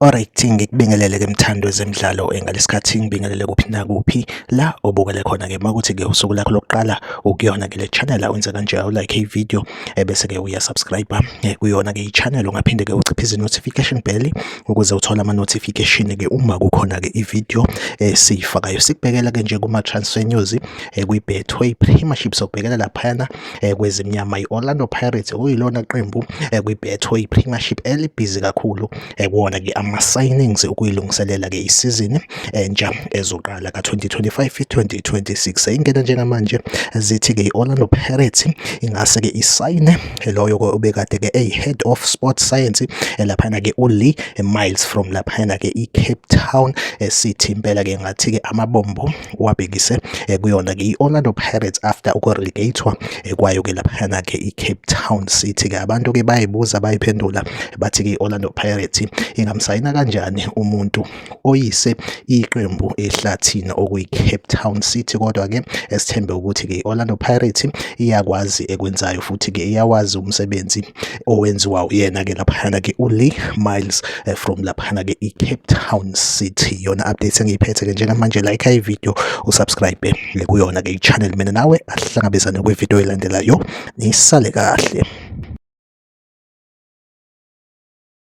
Alright, ngikubingelele ke mthando wezemidlalo ngalesikhathi ngibingelele kuphi nakuphi la obukele khona ke makuthi ke usuku lakho lokuqala ukuyona ke le channel awenze kanje awulike i-video ebese ke uya subscribe kuyona ke i-channel. Ungaphinde ke uciphize i-notification bell ukuze uthole ama-notification ke uma kukhona ke i-video esiyifakayo. Sikubhekela ke nje kuma-transfer news kwi-Betway Premiership, sokubhekela laphayana kwezimnyama i-Orlando Pirates okuyilona qembu kwi-Betway Premiership elibhizi kakhulu kuwona ke ama-signings ukuyilungiselela ke isizini entsha ezoqala ka-2025 2026. Ingena njengamanje zithi ke i-Orlando Pirates ingase ke isayine loyo ke obekade ke eyi-head of sport science laphana ke uLee Miles from laphana ke i-Cape Town City. Impela ke ngathi ke amabombo wabhekise kuyona ke i-Orlando Pirates after ukurelegatwa kwayo ke laphana ke i-Cape Town City. Ke abantu ke bayibuza bayiphendula, bathi ke i-Orlando Pirates ingamsayina kanjani umuntu oyise iqembu ehlathini okuyi-Cape Town City? Kodwa ke esithembe ukuthi ke i-Orlando Pirates iyakwazi ekwenzayo futhi ke iyawazi umsebenzi owenziwa uyena ke laphana ke uLee Miles from laphana ke i-Cape Town City. Yona update engiyiphethe ke njengamanje. Like i-video, usubscribe kuyona ke i-channel. Mina nawe ahlangabezane kwivideo elandelayo. Nisale kahle.